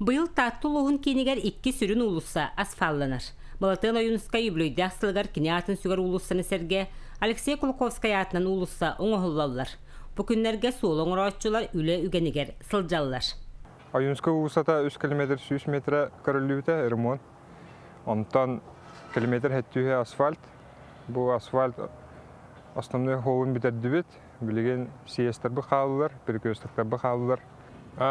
Быйыл Таатта улууһун киинигэр икки сүрүн уулусса асфалланар. Былатыан Ойуунускай үбүлүөйдээх сылыгар кини аатын сүгэр уулуссаны сэргэ Алексей Кулаковскай аатынан уулусса оҥоһуллаллар. Бу күннэргэ суолу оҥорооччулар үлэ үгэнигэр сылдьаллар. Ойуунскай уулуссата 3 километр 100 метрэ көрүллүбүтэ ремонт. Онтон километр хэттүүһэ асфальт. Бу асфальт основной хоһун бүтэрдибит. Билигин съезтэрбит хааллылар, перекрестоктарбыт хааллылар.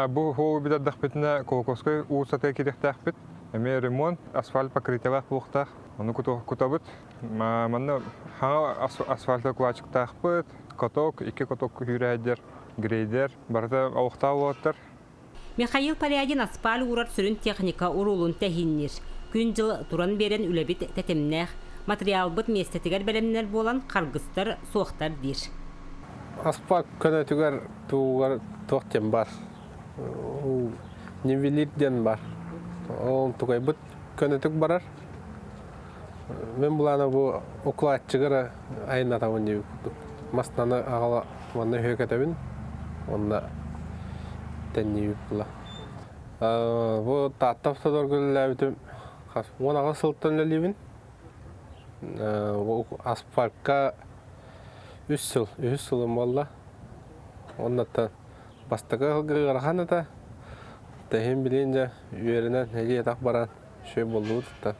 Бу хоһу бүтэрдэхпитинэ Кулаковскай уулуссатыгар киириэхтээхпит. Эмиэ ремонт, асфальт покрытиелаах буолуохтаах. Ону кутабыт. Манна хаҥа асфальта кулаачыктаахпыт, каток, икки каток күүрээдэр, грейдер, барыта олохтоох уолаттар. Михаил Порядин аспаал уурар сүрүн техника уруулун тэһиинниир. Күн-дьыл туран биэрэн үлэбит тэтимнээх, материалбыт миэстэтигэр бэлэмнэр буолан харгыстар суохтар диир. Асфальт көнөтүгэр тугугар туох диэн бар. Нивелир диэн бар. Ол тугайбыт көнөтүк барар. Мен булаана бу укладчыгара айнатабын диэбит курдук. Маснаны аҕала манна үһүөкэтэбин, онно тэнниибит була. Бу Таатта автодорга үлэлээбитим хас 18 сылтан үлэлиибин. Асфальтка үс сыл, үһүс сылым буолла. Оннуттан бастакы сылга ыарахан этэ. Тэһин билин дьэ үөрэнэн илии-атах баран Үчүгэй буоллубут да.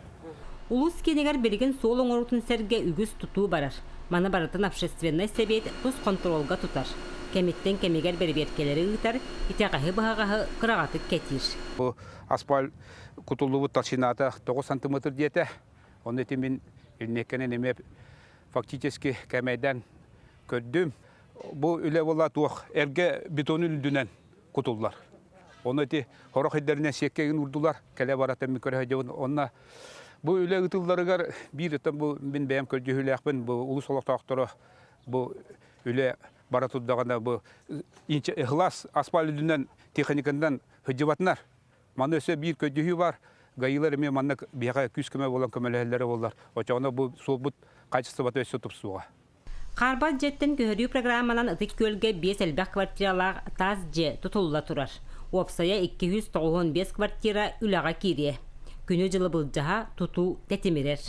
Улуус киинигэр билигин суол оҥоруутун сэргэ үгүс тутуу барар. Маны барытын общественнай сэбиэт тус хонтуруолга тутар. Кэмиттэн кэмигэр бэрэбиэркэлэри ыытар, итэҕэһи-быһаҕаһы кыраҕатык кэтиир. Бу асфальт кутуллубут толщината 9 сантиметр диэтэ. Онно ити мин илнеккэнэн эмиэ фактически кэмэйдэн көрдүм. Бу үлэ була туох эргэ бетону үрдүнэн кутуллар. Ону ити хорох идэринэн сиэккэгин урдулар, кэлэ баратын мин көрө сылдьабын. Онно бу үлэ ыытылларыгар биир өттөн бу мин бэйэм көрдьүһүүлээхпин, бу улус олохтоохторо бу үлэ бара турдаҕына бу ыхлас асфальт үрдүнэн техниканан сылдьыбатынар. Манна өссө биир көрдьүһүү бар. ГАИлар эмиэ манна биһиэхэ күүс-көмө буолан көмөлөһөллөрө буоллар, оччоҕуна бу суолбут хаачыстыбата өссө тупсуоҕа. Хаарбах дьиэттэн көһөрүү программанан Ытык Күөлгэ биэс элбэх квартиралаах таас дьиэ тутулла турар. Уопсайа 295 квартира үлэҕэ киириэ. Күнү-дьылы былдьаһа тутуу тэтимирэр.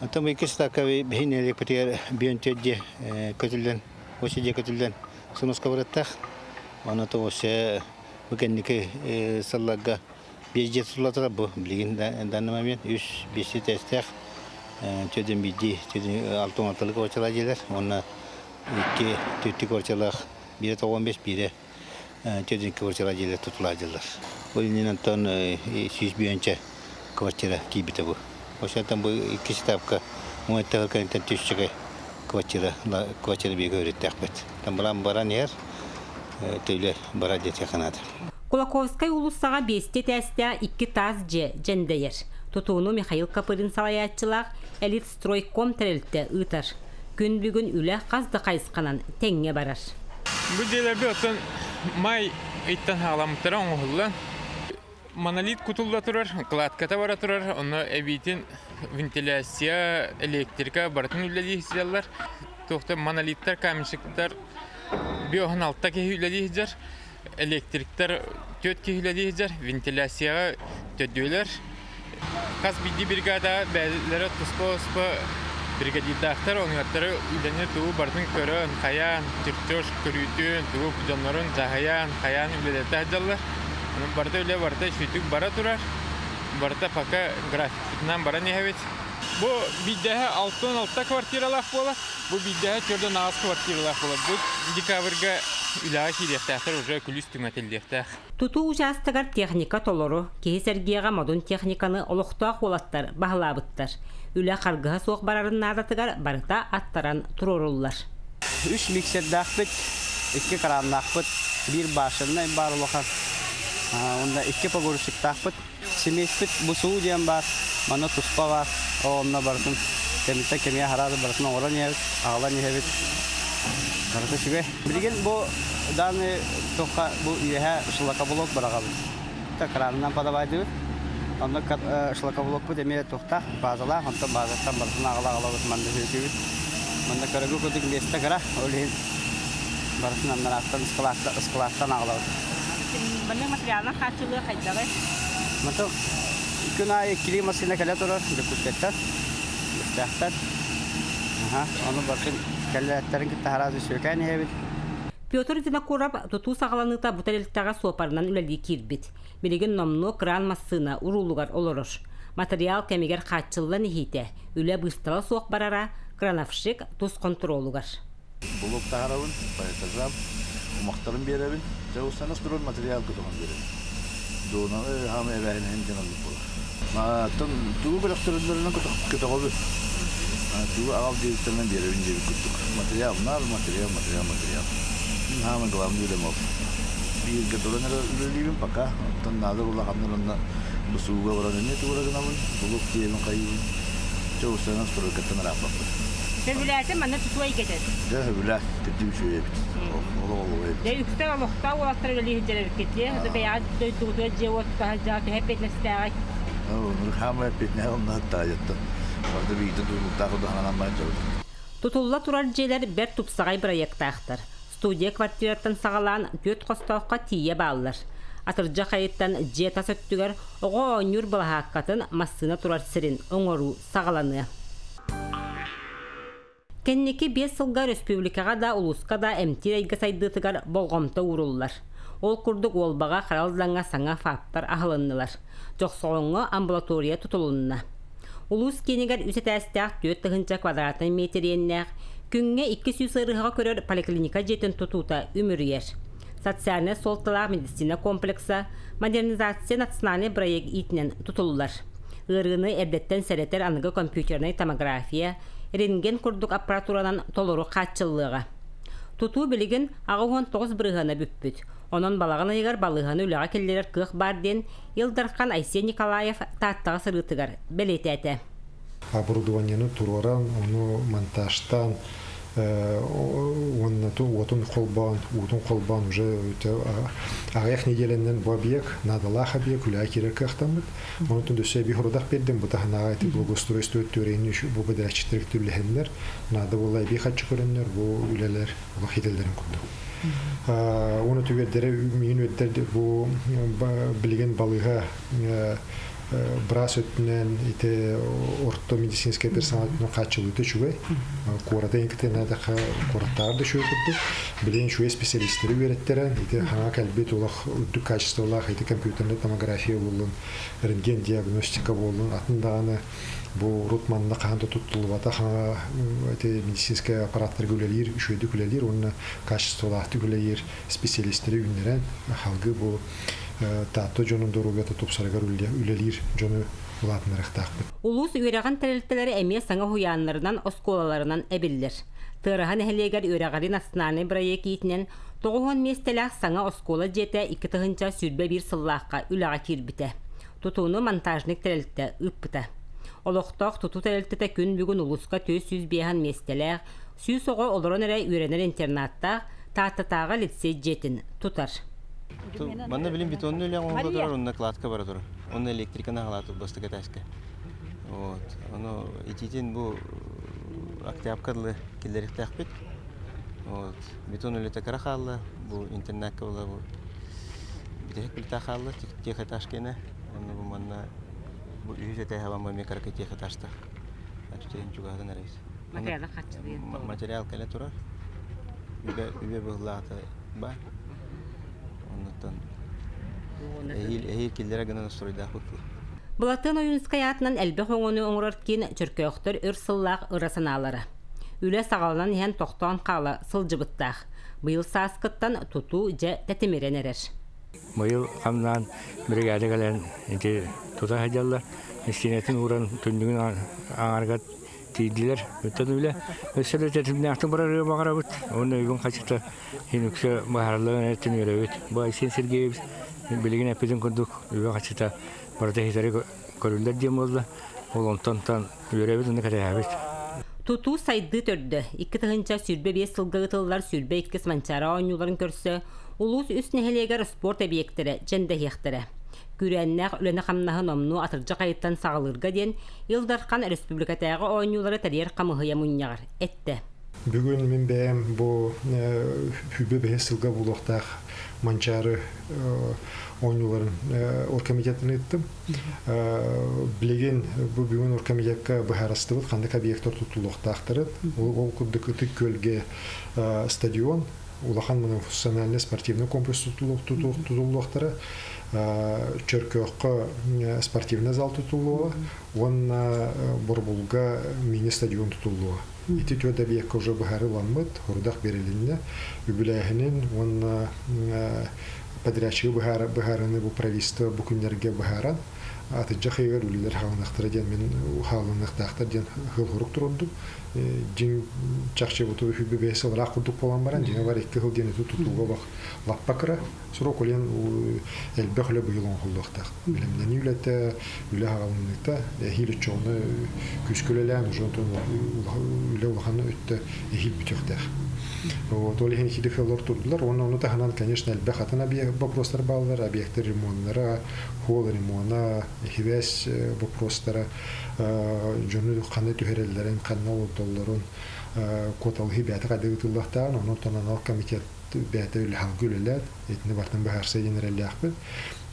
Оттон бу икки ставка биһи нэһилиэкпитигэр бүөн дьиэ көтүллэн, осы дьиэ көтүллэн сунуска барыттаах. Оны тоҕусе бу кэнники сылларга биэс дьиэ тутулла турар бу билигин данный момент үс биэс тестээх төрдүн биирдии алта уон алталыы квартиралаах дьиэлэр уонна икки түөртүү квартиралаах биирэ 95 биирэ төрдүн икки квартиралаах дьиэлэр тутулла сылдьаллар. Ол иннинэн онтон 100 бүөнчэ квартира киирбитэ бу. Ошентон бу икки ставка уон кэнниттэн түсчэкэй квартира квартира биэгэ өрүттээхпит. Там баран иһэр төлө бара диэтэ ханаата. Кулаковскай уулуссаҕа биэстии этээстээх икки таас дьиэ дьэндэйэр. Тутууну Михаил Копырин салайааччылаах Элитстройком тэрилтэ ыытар. Күн бүгүн үлэ хас да хайысханан тэҥҥэ барар. Бу дьиэлэргэ оттон май ыйтан хаҕаламмыттара оҥоһуллан монолит кутулла турар, кладката бара турар, онно эбиитин вентиляция, электрика барытын үлэлии сылдьаллар. Туохта монолиттар, каменщиктар 56 киһи үлэлии сылдьар. Электриктэр түөрт киһи үлэлии сылдьар, вентиляцияҕа төрдүөлэр. Хас биирдии бригада бэйэлэрэ туспа-туспа бригадирдаахтар, онуоттары үлэни тугу барытын көрөн, хайаан, чертеж көрүүтүн, тугу дьоннорун дьаһайан, хайаан үлэлэтэ сылдьаллар. Онон барыта үлэ барыта сүтүк бара турар. Барыта пока графикпытынан баран иһэбит. Бу биирдэһэ 66 квартиралаах буолар, бу биирдэһэ 48 квартиралаах буолар. Бу декабрьга үлэҕэ киириэхтээхтэр, уже күлүүс түҥэтиллиэхтээх. Тутуу учаастагар техника толору, киһи сэргиэҕэ модун техниканы олохтоох уолаттар баһылаабыттар. Үлэ харгыһа суох барарын наадатыгар барыта аттаран туруоруллар. Үс миксердаахпыт, икки краннаахпыт, биир башеннай баар улахан, уонна икки погрузчиктаахпыт. Симиэспит бусуу диэн баар, манна туспа баар, ол онно барытын кэмиттэн кэмиэ хараады барытын оҥорон иһэбит, аҕалан иһэбит. Барыта үчүгэй. Билигин бу данный туохха бу үөһэ шлакоблок быраҕабыт. Кранынан подавайдыбыт. Онно шлакоблокпут эмиэ туохтаах, базалаах, онтон базаттан барытын аҕала-аҕалабыт манна сүөкүүбүт. Манна көрөгү курдук миэстэ кыра, ол иһин барытын аннарааттан ыскылааттан аҕалабыт. Маннык материалынан хааччыллыы хайдаҕый? Мато күн аайы иккилии массыына кэлэ турар Дьокуускайтан, Бэстээхтэн. Аха, ону барытын кэллээттэрин кытта араас сүөкээн иһэбит. Петр Винокуров тутуу саҕаланыыта бу тэрилтэҕэ суопарынан үлэлии киирбит. Билигин номнуо кран массыына уруулугар олорор. Материал кэмигэр хааччыллан иһиитэ, үлэ быыстала суох барара крановщик тус хонтуруолугар. Блок таһарабын, по этажам, умахтарын биэрэбин, дьэ устанас турар материал көтөҕөн биэрэбин. Дуонаны хаама эбээһинэһим диэн оннук буолар. Оттон тугу бөлөхтөрүллэринэн көтөҕөбүн. Тугу аҕал диэбиттэринэн биэрэбин диэбит курдук. Материал, наар материал, материал, материал. Мин хаама главный үлэм ол. Бииргэ туран эрэ үлэлиибин пока. Оттон наада улаханнар онно бусууга баран эмиэ тугу эрэ гынабын, булук диэбин хайыыбын. Чэ, устанан стройкаттан ырааппаппын. Сөбүлээтим манна тутуу эйгэтин. Дьэ, сөбүлээ. Кырдьык үчүгэй эбит. Олох олоҕу эбит. Дьэ, үксэ олохтоох уолаттар үлэлии сылдьар эбиккит дии. Бэйэҕит дойдугутугар дьиэ-уот таһырдьаҕа төһө эппиэтинэстээҕий? Хаамай эппиэтинэһэ онно таайыттан. Барыта биирдэ тутулуктаах курдук баран дьабыт. Тутулла турар дьиэлэр бэрт тупсаҕай бырайыактаахтар. Студия квартираттан саҕалаан түөрт хостооххо тиийэ бааллар. Атырдьах айыттан дьиэ тас өттүгэр оҕо оонньуур балаһааккатын массыына турар сирин оҥоруу саҕаланыа. Кэнники 5 сылга республикаҕа да, улууска да эмтиир эйгэ сайдыытыгар болҕомто ууруллар. Ол курдук Уолбаҕа Харалдаҥҥа саҥа ФАП-тар аһылыннылар. Дьохсоҕоҥҥо амбулатория тутулунна. Улуус киинигэр үс этээстээх 4 тыһыынча квадратнай миэтириэннээх, күҥҥэ 200 ыарыһаҕы көрөр поликлиника дьиэтин тутуута үмүрүйэр. Социальнай суолталаах медицина комплекса модернизация национальный проект иитинэн тутуллар. Ыарыыны эрдэттэн сэрэтэр аныгы компьютернай томография, рентген курдук аппаратуранан толору хааччыллыаҕа. Тутуу билигин 89 бырыһыана бүппүт. Онон балаҕан ыйыгар балыыһаны үлэҕэ киллэрэр кыах баар диэн Ил Дархан Айсен Николаев Тааттаҕа сырыытыгар бэлиэтээтэ. Оборудованиены туруоран, ону монтажтаан, уонна уотун холбоон, уутун холбоон уже аҕыйах неделянан бу объект, наадалаах объект үлэҕэ киирэр кыахтаммыт. Онтон өссө эбии хорудах биэрдим, бу таһынааҕы ити благоустройство өттүөрэйин бу подрядчиктар түлэһэннэр, наада буолла эбии харчы көрөннөр, бу үлэлэр олох идэлэрин курдук. Уонна түгэрдэрэ миин үөрдэр бу билигин балыыһа быраас өттүнэн ити орто медицинскэй персонал өттүнэн хааччылыыта үчүгэй. Куората кытынаатахха куораттааҕар да үчүгэй курдук. Билигин үчүгэй специалисттары үөрэттэрэн ити хаҥа кэлбит олох үрдүк качестволаах ити компьютернай томография буоллун, рентген диагностика буоллун, атын даҕаны бу урут манна хаһан да туттуллубатах ити медицинскэй аппараттарга үлэлиир, үчүгэйдик үлэлиир уонна качестволаахтык үлэлиир специалистэри үүннэрэн салгыы бу Таатта дьонун доруобуйата тупсарыгар үлэлиир дьону улаатыннарыахтаахпыт. Улуус үөрэҕин тэрилтэлэрэ эмиэ саҥа уһуйааннарынан, оскуолаларынан эбиллэр. Тыараһа нэһилиэгэр үөрэҕири национальнай бырайыак иитинэн 90 миэстэлээх саҥа оскуола дьиэтэ 2021 сыллаахха үлэҕэ киирбитэ. Тутууну монтажник тэрилтэ ыыппыта. Олохтоох тутуу тэрилтэтэ күн бүгүн улууска 405 миэстэлээх, 100 оҕо олорон эрэ үөрэнэр интернаттаах Тааттатааҕы лицей дьиэтин тутар. Манна билин бетонный үлэ оҥоһулла турар, онно кладка бара турар. Онно электриканы аҕалаатыбыт бастакы этээскэ. Вот. Ону итиитин бу октябрьга дылы киллэриэхтээхпит. Вот. Бетон үлэтэ кыра хаалла. Бу интернакка була бу бүтэһик плита хаалла, техэтаж киэнэ. Онно бу манна бу үһүс этээһэ бамма эмиэ кыракый техэтажтаах. Так что чугаһатан эрэбит. Материал хаччылыйан. Материал кэлэ турар. Үбэ, үбэ быһылаата баар. Оннуттан эһиил, эһиил киллэрэ гынан устуруйдаахпыт. Былатыан Ойуунускай аатынан элбэх өҥөнү оҥорор киин Чөркөөхтөр өр сыллаах ыра санаалара. Үлэ саҕаланан иһэн тохтоон хаала сылдьыбыттаах. Быйыл сааскыттан тутуу дьэ тэтимирэн эрэр. Быйыл хамнаан биригээдэ кэлэн ити тута сылдьаллар. Истиэнэтин ууран түннүгүн аҥарыгар тиийдилэр. Өттөн үлэ өссө да тэтимнээхтик барарыга баҕарабыт. Уонна үгүн хачыта иһин үксэ быһаарыллан эрэртэн үөрэбит. Бу Айсен Сергеевич билигин эппитин курдук үбэ хачыта барыта иһитэри көрүллэр диэн буолла. Ол онтон үөрэбит уонна кэтэһэбит. Тутуу сайдыы төрдө. 2025 сылга ыытыллар 22 Манчаары оонньууларын көрсө улуус үс нэһилиэгэр спорт эбийиэктэрэ дьэндэһиэхтэрэ. Күүрээннээх үлэни-хамнаһы номнуо атырдьах айыттан саҕалыырга диэн Ил Дархан республикатааҕы оонньуулары тэрийэр хамыыһыйа мунньаҕар эттэ. Бүгүн мин бэйэм бу хүбү бэһис сылга буолуохтаах Манчаары оонньууларын оргкомитетын ыыттым. Билигин бу бүгүн оргкомитекка быһаарыстыбыт ханнык объектар тутуллуохтаахтарын. Ол курдук Ытык Күөлгэ стадион, улахан многофункциональный спортивный комплекс тутуллуохтара, Чөркөөххө спортивный зал тутуллуоҕа уонна Борбулга мини-стадион тутуллуоҕа. Ити түөрт объекка уже быһаарыламмыт, хорудах берилиннэ. Үбүлээһинин уонна подрядчигы быһаарыны бу правительство бу күннэргэ быһааран, атыдьах ыйыгар үлэлэр хаалыныахтара диэн мин хаалыныахтаахтар диэн хыл-хорук турурдум. Дьиҥ чахчы бу хүбү бэйэ сылыраах курдук буолан баран, дьиҥэ бар икки сыл диэн тутууга бах лаппа кыра. Срок үлэн элбэх үлэ быйыл оҥоһуллуохтаах. Бэлэмнэнии үлэтэ, үлэ хаҕалыныыта, эһиил оччоҕуна күүскэ үлэлээн уже онтон үлэ улахан өттө эһиил бүтүөхтээх. Вот, ол иһин икки филолор турдулар. Уонна ону таһынан, конечно, элбэх атын вопростар бааллар. Объекттар ремоннара, холл ремона, хибээс вопростара, дьону ханна түһэрэллэрин, ханна олордоллорун, куоталаһыы бэйэтэ хайдах ыытыллыахтааҕын, онон анал комитет бэйэтэ үлэһалгы үлэлээт, итини бартын быһаарса диэн эрэллээхпин.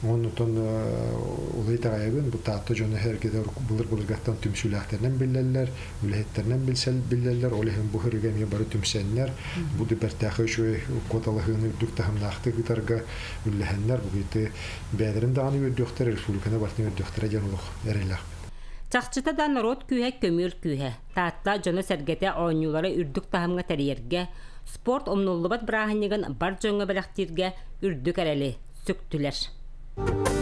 Оннутон улай итэҕэйэбин, бу Таатта дьоно эргитэ былыр-былыргаттан түмсүүлээхтэринэн биллэллэр, үлэһиттэринэн билсэл биллэллэр, ол иһин бу хырыга эмиэ бары түмсэннэр, бу бэртээхэй үчүгэй куоталаһыыны үрдүк таһымнаахтык ыытарга үллэһэннэр, бу ити бэйэлэрин даҕаны үөрдүөхтэрэ, республиканы барытын үөрдүөхтэрэ диэн олох эрэллээхпин. Чахчыта да норуот күүһэ көмүөл күүһэ. Таатта дьоно-сэргэтэ оонньуулары үрдүк таһымҥа тэрийэргэ, спорт умнуллубат бырааһынньыгын бар дьоҥҥо бэлэхтииргэ үрдүк эрэли сүктүлэр.